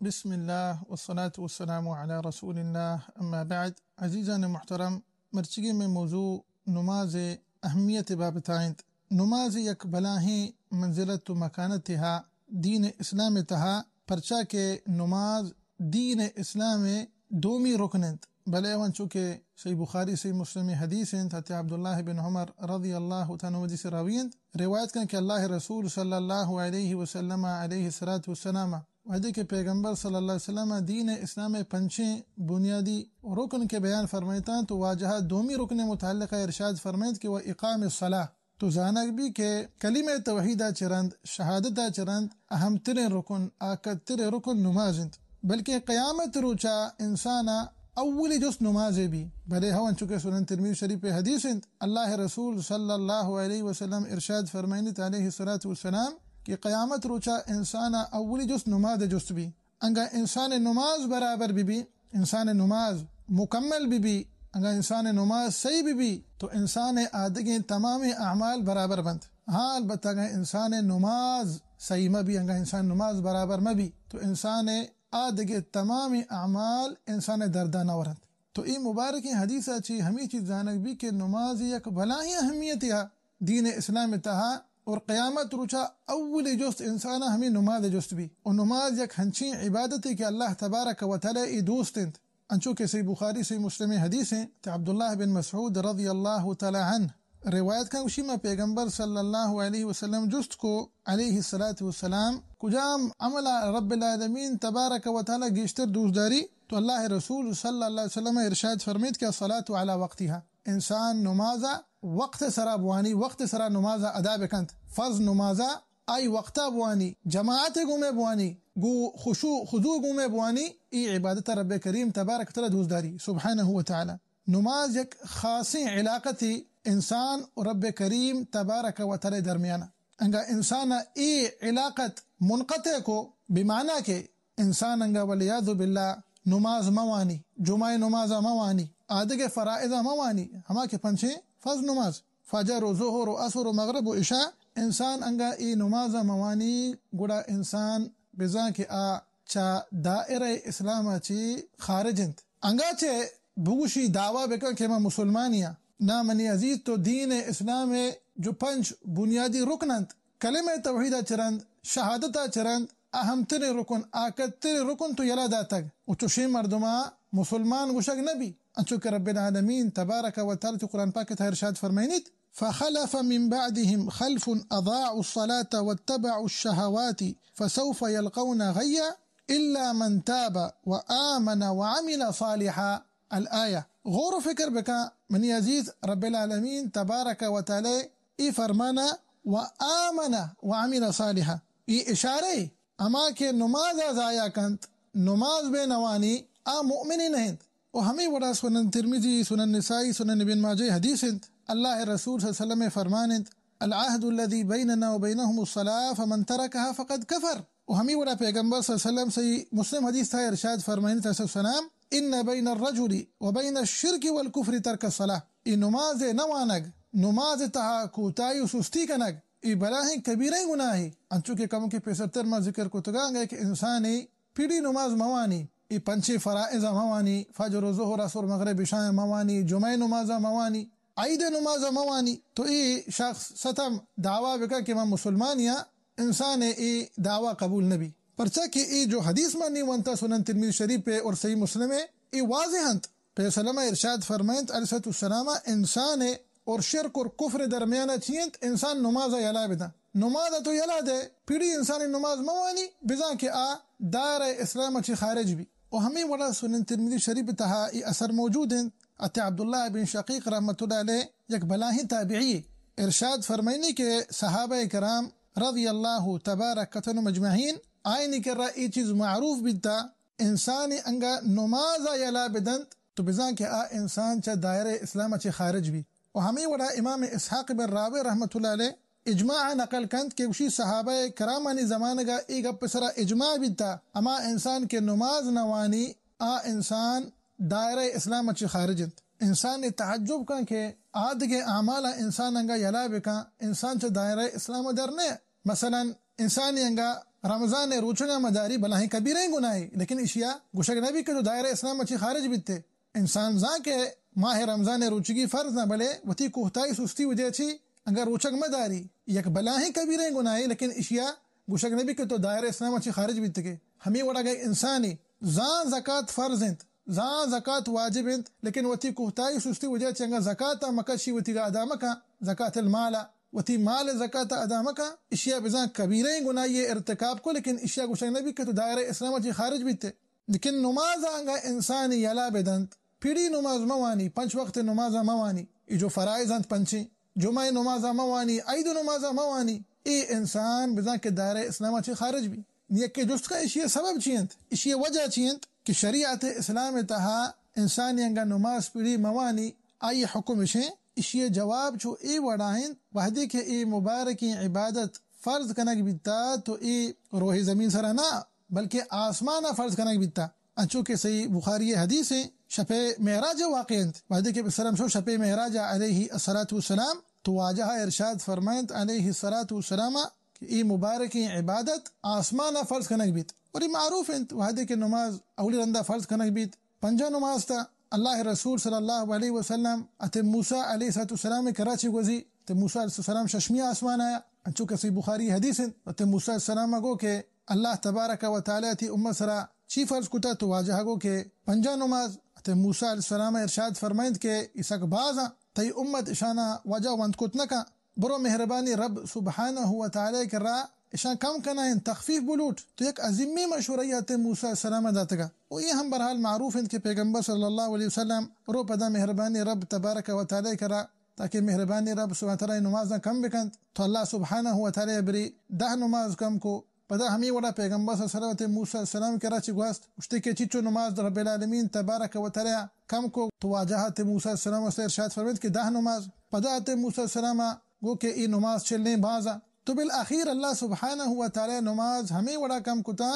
بسم اللہ والصلاة والسلام علی رسول اللہ، اما بعد۔ عزیزان محترم، مرچیگیں مئے موضوع نماز ءِ اہمیت ءِ بابت ءَ انت۔ نماز یک بلاہیں منزلت و مکانتے ہا دین اسلام ءِ تہا، پرچا کہ نماز دین اسلام ءِ دومی رکن انت۔ بلے انچو کہ صحیح بخاری، صحیح مسلم ءِ حدیث انت، حضرت عبداللہ بن عمر رضی اللہ تعالی عنہ حدیث راوی انت، روایت کن کہ اللہ رسول صلی اللہ علیہ وسلم علیہ الصلوۃ والسلام، وہدے کہ پیغمبر صلی اللہ علیہ وسلم دین اسلام ءِ پنچیں بنیادی رکن کہ بیان فرمائیتاں، تو واجہ دومی رکن متعلق ارشاد فرمائیت کہ وہ اقام الصلاۃ، تو زانگ بی کہ کلمہ توحید ءَ چہ رند، شہادت ءَ چہ رند اہم تریں رکن، آکت تریں رکن نماز انت، بلکہ قیامت روچا انسان ءَ اولی جست نماز بی۔ بلے ہو انچو کہ سنن ترمذی شریف ءِ حدیث انت، اللہ رسول صلی اللہ علیہ وسلم ارشاد فرمائنت علیہ الصلوۃ والسلام کہ قیامت روچا انسان ءَ اولی جست نماز جست بی۔ انگا انسان نماز برابر بی بی، انسان نماز مکمل بی بی، انگا انسان نماز صحیح بی بی، تو انسان آدگیں تمام اعمال برابر بنت۔ ہاں، البتہ انگا انسان نماز صحیح مہ بی، انگا انسان نماز برابر مہ بی، تو انسان آدگہ تمام اعمال انسان دردا نہ ورنت۔ تو اے مبارکیں حدیث ءَ چی ہمے چیز زانگ بی کہ نماز یک بلاہیں اہمیتے ہا دین اسلام ءِ تہا، اور قیامت روچا اولی جست انسان ءَ ہمے نماز جست بی۔ و نماز یک ہنچیں عبادتے کہ اللہ تبارک و تعالی ءَ دوست انت۔ انچو کہ صحیح بخاری، صحیح مسلم ءِ حدیث انت، عبداللہ بن مسعود رضی اللہ تعالی عنہ روایت کن، گوشی، ما پیغمبر صلی اللہ علیہ وسلم جست کو، علیہ الصلوۃ والسلام، کجام عمل رب العالمین تبارک و تعالی گیشتر دوست داری؟ تو اللہ رسول صلی اللہ علیہ وسلم ارشاد فرمیت کہ الصلاۃ علی وقتها، انسان نماز وقت سرا بوانی، وقت سرا نماز ادا بکنت، فرض نماز آئی وقتا بوانی، جماعت گومے بوانی، گو خشوع خضوع گومے بوانی، ای عبادت رب کریم تبارک و تعالی دوست داری سبحانہ و تعالی۔ نماز یک خاصیں علاقتے انسان و رب کریم تبارک و تعالی درمیان۔ انگا انسان اے علاقت منقطع کو، بمعنی کہ انسان انگا والعیاذ باللہ نماز موانی، جمعہ نماز موانی، آدگہ فرائض موانی، ہما کہ پنچیں فرض نماز، فجر و ظہر و عصر و مغرب و عشاء، انسان انگا اے نماز موانی، گڑا انسان بزاں کہ آ چہ دائرہ اسلام ءَ چی خارج انت۔ انگا چہ بگوشی، دعویٰ بکن کہ من مسلمانی آں۔ نا منی عزیز، تو دین اسلام ءِ جو پنچ بنیادی رکن انت، کلمہ توحید ءَ چہ رند، شہادت ءَ چہ رند، اہم تریں رکن، آکت تریں رکن تو یلہ داتگ۔ و چوشیں مردماں مسلمان گوشگ نہ بی۔ انچو کہ رب العالمین تبارک و تعالی تو قرآن پاک ءِ تہا ارشاد فرمائنیت، فخلف من بعدهم خلف اضاعوا الصلاة واتبعوا الشهوات فسوف يلقون غيا الا من تاب وآمن وعمل صالحا۔ الآیہ۔ غور و فکر بکن منی عزیز، رب العالمین تبارک و تعالی ای فرمانا، و آمن و عمل صالحا، ای اشارہ ہما کہ نماز ءَ ضائع کنت، نماز بہ نوانی، آ مؤمنے نہ انت۔ و ہمے وڑا سنن ترمذی، سنن نسائی، سنن ابن ماجہ حدیث انت۔ اللہ رسول صلی اللہ علیہ وسلم فرمان انت، العهد الذي بيننا وبينهم الصلاة فمن تركها فقد كفر۔ و ہمے وڑا پیغمبر صلی اللہ علیہ وسلم صحیح مسلم حدیث تہا ارشاد فرمائنت علیہ السلام، ان بين الرجل وبين الشرك والكفر ترك الصلاة۔ ای نماز نہ وانگ، نماز تہا کوتاہی و سستی کنگ، ای بلاہیں کبیرہیں گناہے۔ انچو کہ کمکے پیسرتر ما ذکر کتگا، انگا کہ انسانے پڑی نماز موانی، ای پنچیں فرائض موانی، فجر و ظہر، عصر، مغرب، عشاء موانی، جمعہ نماز موانی، عید نماز موانی، تو ای شخص ستم دعویٰ بکن کہ من مسلمانی آں، انسان ای دعویٰ قبول نبی۔ پرچا کہ ای جو حدیث منی ونتا سنن ترمذی شریف ءِ اور صحیح مسلم ءِ، ای واضح انت۔ پیغمبر ارشاد فرمائنت علیہ الصلوۃ والسلام، انسان اور شرک اور کفر درمیان چی انت؟ انسان نماز یلا بدن۔ نماز تو یلا دے، پڑی انسان نماز موانی، بزاں کہ آ دائرہ اسلام چی خارج بی۔ و ہمے وڑا سنن ترمذی شریف تہا ای اثر موجود انت۔ اتے عبداللہ بن شقیق رحمۃ اللہ علیہ یک بلاہیں تابعی ارشاد فرمائنی کہ صحابہ کرام رضی اللہ تبارک عنہم اجمعین آئینی کرا ای چیز معروف بیتا، انسان انگا نماز یلا بدنت، تو بزاں کہ آ انسان چہ دائرہ اسلام چہ خارج بی۔ و ہمے وڑا امام اسحاق بن راہویہ رحمۃ اللہ علیہ اجماع نقل کنت کہ گوشی صحابہ کرامانی زمانگا ای گپ سرا اجماع بیتا، ہما انسان کہ نماز نوانی، آ انسان دائرہ اسلام چہ خارج انت۔ انسان تعجب کن کہ آدگہ اعمال انسان انگا یلا بکن، انسان چہ دائرہ اسلام در نہ۔ مثلاً انسانی انگا رمضان ءِ روچگ ءَ مداری بلاہیں کبیریں گناہے، لیکن اشیا گوشگ نہ بیت کہ تو دائرہ اسلام ءَ چہ خارج بیتے۔ انسان زان کہ ماہ رمضان ءِ روچگی فرض نہ، بلے وتی کوہتائی سستی وجہ چی اگاں روچگ مداری، یک بلاہیں کبیریں گناہے، لیکن اشیا گوشگ نہ بیت کہ تو دائرہ اسلام ءَ چہ خارج بیتگے۔ ہمے وڑا اگاں انسانے زان زکات فرض انت، زان زکات واجب انت، لیکن وتی کوہتائی سستی وجہ چہ انگا زکات ءَ مکشی، وتی ادا مکن، زکات المال ءَ، وتی مال ءِ زکات ءَ ادا مکن، اشیا بزان کبیریں گناہی ارتکاب کو، لیکن اشیا گوشگ نہ بیت کہ تو دائرہ اسلام ءَ چہ خارج بیتے۔ لیکن نماز ءَ انگا انسانی یلا بدنت، پڑی نماز موانی، پنچ وقت نماز موانی، ای جو فرائض انت پنچیں، جمعہ نماز موانی، عید نماز موانی، اے انسان بزان کہ دائرہ اسلام ءَ چہ خارج بی۔ نی یکے جست کن، اشی سبب چی انت؟ اشی وجہ چی انت کہ شریعت اسلام تہا انسانی انگا نماز پڑی موانی، آئی حکم اشیں؟ اشی جواب چو اے وڑا انت، وہدے کہ اے مبارکیں عبادت فرض کنگ بیتا تو اے روہ زمین سرا نہ، بلکہ آسمان ءَ فرض کنگ بیتا۔ انچو کہ صحیح بخاری ءِ حدیث انت، شپ معراج ءِ واقعہ انت۔ وہدے کہ سلم شو شپ معراج ءَ علیہ الصلوۃ والسلام تو واجہ ءَ ارشاد فرمائنت علیہ الصلوۃ والسلام کہ اے مبارکیں عبادت آسمان ءَ فرض کنگ بیت۔ اور اے معروف انت، وہدے کہ نماز اولی رندا فرض کنگ بیت، پنجاہ نماز تا اللہ ءِ رسول صلی اللہ علیہ وسلم ات موسی علیہ الصلوۃ والسلام ءِ کرا چہ گوزی، ات موسی علیہ السلام ششمی آسمان آیا، انچو کہ صحیح بخاری حدیث انت، ات موسی علیہ السلام گو کہ اللہ تبارک و تعالی تی امت سرا چی فرض کتا؟ تو واجہ گو کہ پنجاہ نماز۔ ات موسی علیہ السلام ارشاد فرمائنت کہ اسک بازا تئی امت اشانا واجہ وند کت نکا۔ برو مہربانی رب سبحانہ و تعالی کرا اشان کم کنائیں، تخفیف بلوٹ۔ تو یک عظیمی مشورہ ات موسی علیہ السلام داتگا۔ و اے ہم بہرحال معروف انت کہ پیغمبر صلی اللہ علیہ وسلم رو پدا مہربانی رب تبارک و تعالی کرا تاکہ مہربانی رب سبحانہ و تعالی نمازاں کم بکنت۔ تو اللہ سبحانہ و تعالی بری دہ نماز کم کو۔ پدا ہمے وڑا پیغمبر صلی اللہ علیہ وسلم تے موسی علیہ السلام کرا چہ گوست، گوشتے کہ چچو نماز رب العالمین تبارک و تعالی کم کو۔ تو واجہ تے موسی علیہ السلام واسطے ارشاد فرمائیت کہ دہ نماز۔ پدا تے موسی علیہ السلام گو کہ ای نماز چلیں بازا۔ تو بالآخیر اللہ سبحانہ و تعالی نماز ہمے وڑا کم کتا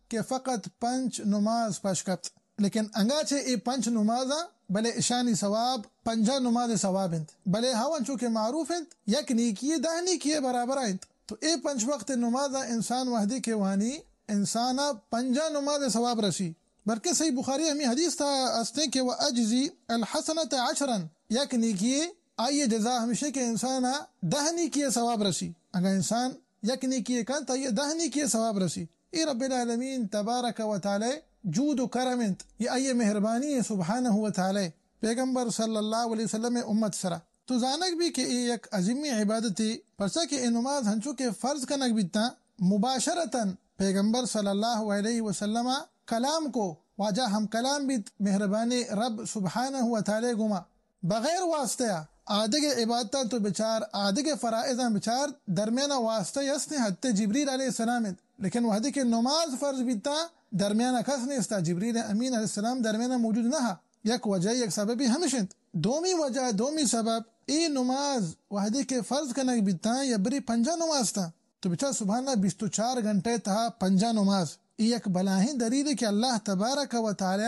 کہ فقط پنچ نماز پش کپت۔ لیکن انگا چہ اے پنچ نمازاں، بلے اشانی ثواب پنجاہ نماز ثواب انت۔ بلے ہو انچو کہ معروف انت، یک نیکی دہ نیکی برابر انت۔ تو اے پنچ وقت نمازاں انسان وہدے کہ وانی، انسانا پنجاہ نماز ثواب رسی۔ بلکہ صحیح بخاری ہمیں حدیث تھا استیں کہ و اجزی الحسنۃ عشرا، یک نیکی آئی جزا ہمیشہ کہ انسانا دہ نیکی ثواب رسی۔ اگا انسان یک نیکی کنت، آئی دہ نیکی ثواب رسی۔ اے رب العالمین تبارک و تعالی جود و کرم انت، یہ آئی مہربانی ہے سبحانہ و تعالی پیغمبر صلی اللہ علیہ وسلم امت سرا۔ تو زانگ بی کہ اے یک عظیمی عبادتے، پرچا کہ اے نماز ہنچو کہ فرض کنگ بیتاں، مباشرتاً پیغمبر صلی اللہ علیہ وسلم کلام کو، واجہ ہم کلام بیت مہربانی رب سبحانہ و تعالی گما۔ بغیر واسطہ آدگہ عبادتاں تو بچار، آدگہ فرائضاں بچار، درمیان واسطہ استیں، حتی جبریل علیہ السلام انت۔ لیکن وہدے کہ نماز فرض بیتا، درمیان کس نیستا، جبریل امین علیہ السلام درمیان موجود نہ۔ یک وجہ، یک سببی ہمش انت۔ دومی وجہ، دومی سبب، اے نماز وہدے کہ فرض کنگ بیتا یا بری پنجاہ نماز تا، تو بچار سبحان اللہ، بیست و چار گھنٹے تہا پنجاہ نماز۔ اے یک بلاہیں دلیلے کہ اللہ تبارک و تعالی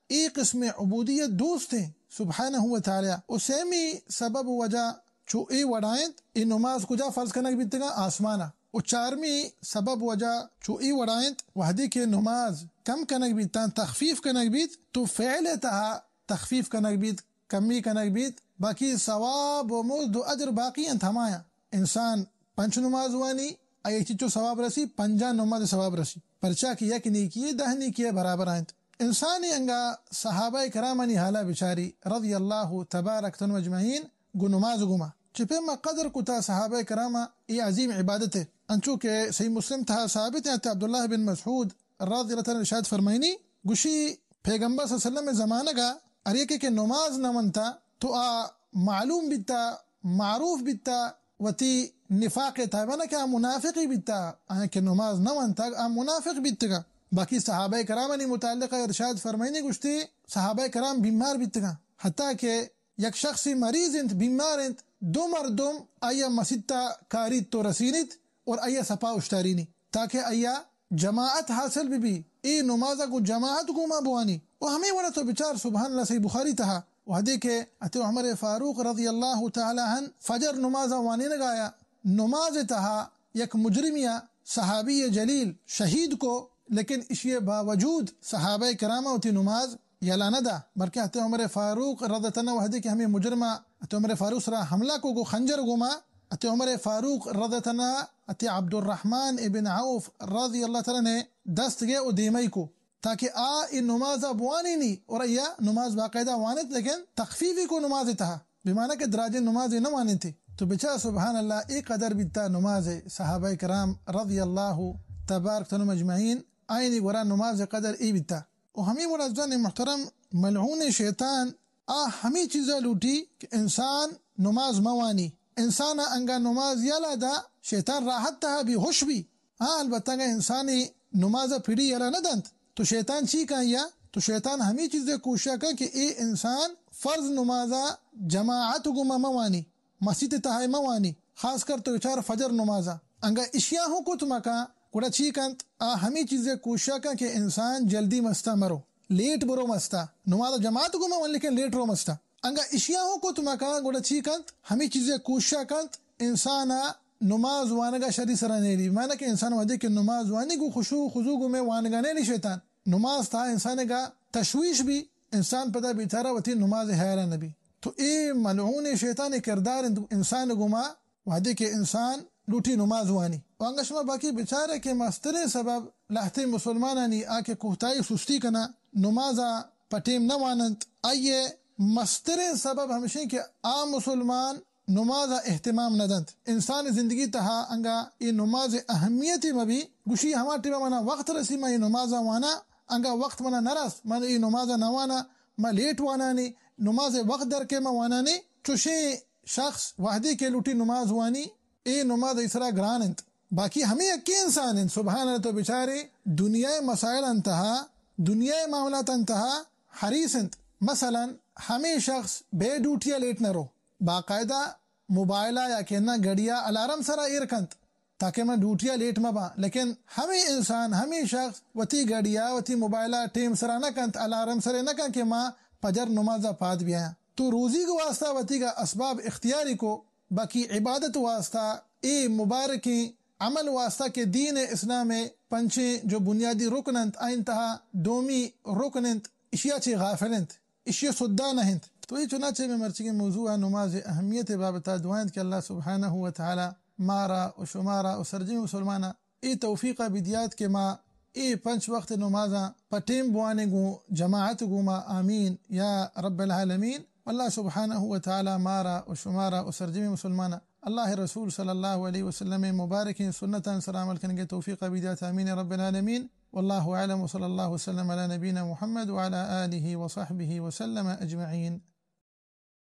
اے قسم عبودیت دوست ہیں سبحانہ و تعالی۔ و سیمی سبب و وجہ چو اے وڑا انت، اے نماز کجا فرض کنگ بیتگاں؟ آسمانا۔ و چارمی سبب وجہ چو اے وڑا انت، وہدے کہ نماز کم کنگ بیتاں، تخفیف کنگ بیت، تو فعل تہا تخفیف کنگ بیت، کمی کنگ بیت، باقی ثواب و مزد و اجر باقی انت ہمایاں۔ انسان پنچ نماز وانی، آئی چچو ثواب رسی، پنجاہ نماز ثواب رسی۔ پرچا کہ یک نیکی دہ نیکی برابر انت۔ انسانی انگا صحابہ کرامانی حالا بچاری رضی اللہ تبارک تن اجمعین گو نماز گما۔ چہ پیما قدر کتا صحابہ کراما اے عظیم عبادت ہے۔ انچو کہ صحیح مسلم تہا ثابت ہے، عبداللہ بن مسعود رضی اللہ تعالی عنہ ارشاد فرمائنی، گوشی پیغمبر صلی اللہ علیہ وسلم زمانگا ہر یکے کہ نماز نہ ونتا تو آ معلوم بیتا، معروف بیتا، وتی نفاق تابع نہ کہ آ منافقی بیتا، آیا کہ نماز نہ ونتا آ منافق بیتگا۔ باقی صحابہ کرامانی متعلق ارشاد فرمائنی، گوشتی صحابہ کرام بیمار بیتگا، حتی کہ یک شخصی مریض انت، بیمار انت، دو مردم آیا مسیتا کاریت تو رسینیت اور آیا سپا اشتارینی تاکہ آیا جماعت حاصل بہ بی، اے نماز گو جماعت گوما بوانی۔ و ہمیں وڑا تو بچار سبحان اللہ صحیح بخاری تہا وہدے کہ اتو عمر فاروق رضی اللہ تعالی عنہ فجر نماز وانینگا آیا، نماز تہا یک مجرمیا صحابی جلیل شہید کو، لیکن اشی باوجود صحابہ کرام وتی نماز یلا نہ دا، بلکہ حضرت عمر فاروق رضی اللہ عنہ وہدے کہ ہمیں مجرمہ حضرت عمر فاروق سرا حملہ کو گو خنجر گوما، حضرت عمر فاروق رضی اللہ عنہ حضرت عبدالرحمن ابن عوف رضی اللہ تعالی عنہ دست گئے و دیمئی کو، تاکہ آ اے نماز بوانی نی، اور یا نماز باقاعدہ وانت، لیکن تخفیفی کو نماز تہا، بمعنی کہ دراجیں نماز نہ وانتے۔ تو بچار سبحان اللہ، اے قدر بیتا نماز صحابہ کرام رضی اللہ تبارک تعالی عنہم اجمعین، آئینی گورا نماز قدر اے بیتا۔ و ہمیں وڑا زن محترم، ملعون شیطان آ ہمیں چیزا لوٹی کہ انسان نماز موانی، انسان انگا نماز یلا دا، شیطان راحت تہا بی، خوش بی۔ ہاں، البتہ اگاں انسانی نماز پڑی یلا نہ دنت، تو شیطان چی کن یا؟ تو شیطان ہمیں چیزے کوشش کن کہ اے انسان فرض نمازا جماعت گوما موانی، مسیت تہا موانی، خاص کر تو بچار فجر نمازا۔ انگا اشیاں ہوں کت مکا، گڑا چی کنت؟ آ ہمیں چیزے کوشش کن کہ انسان جلدی مستا مرو، لیٹ برو مستا، نماز جماعت گوما ون لیکن لیٹ رو مستا۔ انگا اشیاں ہوں کت مکا، گڑا چی کنت؟ ہمیں چیزے کوشش کنت انسان نماز وانگا شری سرا نیلی۔ معنی کہ انسان وہدے کہ نماز وانی گو خشوع خضوع گو میں وانگا نیلی شیطان۔ نماز تہا انسان گا تشویش بی، انسان پدا بیچارہ وتی نماز حیالا نبی۔ تو اے ملعون شیطان کردار انت انسان گوما وہدے کہ انسان لوٹی نماز وانی۔ و انگا شما باقی بچارے کہ مستریں سبب لہتے مسلمانانی آ کہ کوتاہی سستی کنا، نمازا پہ ٹیم نہ واننت، آئیے مستریں سبب ہمشیں کہ آ مسلمان نماز ء اہتمام نہ دنت۔ انسان ء زندگی تہا انگا اے نماز ء اہمیت مبی، گوشی ہما ٹیم ء منا وقت رسی من اے نماز ء وانا، انگا وقت منا نہ رست من اے نماز ء نہ وانا، من لیٹ وانانی، نماز ء وقت در کے من وانانی۔ چوشیں شخص وہدے کہ لوٹی نماز وانی، اے نماز ای سرا گران انت۔ باقی ہمے یکیں انسان انت، سبحان اللہ، تو بچارے دنیا ء مسائل انتہا، دنیا ء معاملات انتہا حریص انت۔ مثلاً ہمے شخص بے ڈیوٹی ء لیٹ نہ رو، باقاعدہ موبائل ء یا کہ نہ گھڑی ء الارم سرا ایر کنت تاکہ من ڈیوٹی ء لیٹ مہ باں، لیکن ہمے انسان، ہمے شخص وتی گھڑی ء وتی موبائل ء ٹیم سرا نہ کنت، الارم سرے نہ کنت کہ ما پجر نماز ء پاد بیایاں۔ تو روزی گو واسطہ وتی گا اسباب اختیاری کو، باقی عبادت واسطہ، اے مبارکیں عمل واسطہ کہ دین اسلام ء پنچیں جو بنیادی رکن انت، آئین تہا دومی رکن انت، اشیا چہ غافل انت۔ اشی ء سدھا نہ انت۔ تو اے چنانچہ مئے مرچیگیں موضوع ء نماز ء اہمیت ء بابت ء دعا انت کہ اللہ سبحانہ و تعالی مارا و شمارا و سرجمیں مسلماناں اے توفیق ء بدیات کہ ما اے پنچ وقت نمازاں پہ ٹیم بوانیں گوں جماعت گوں ما، آمین یا رب العالمین۔ اللہ سبحانہ و تعالی مارا و شمارا و سرجمیں مسلماناں اللہ ء رسول صلی اللہ علیہ وسلم ء مبارکیں سنتاں سرا عمل کنگ ء توفیق ء بدیات، آمین رب العالمین۔ واللہ اعلم وصلی اللہ وسلم علی نبینا محمد وعلی آلہ وصحبہ وسلم اجمعین۔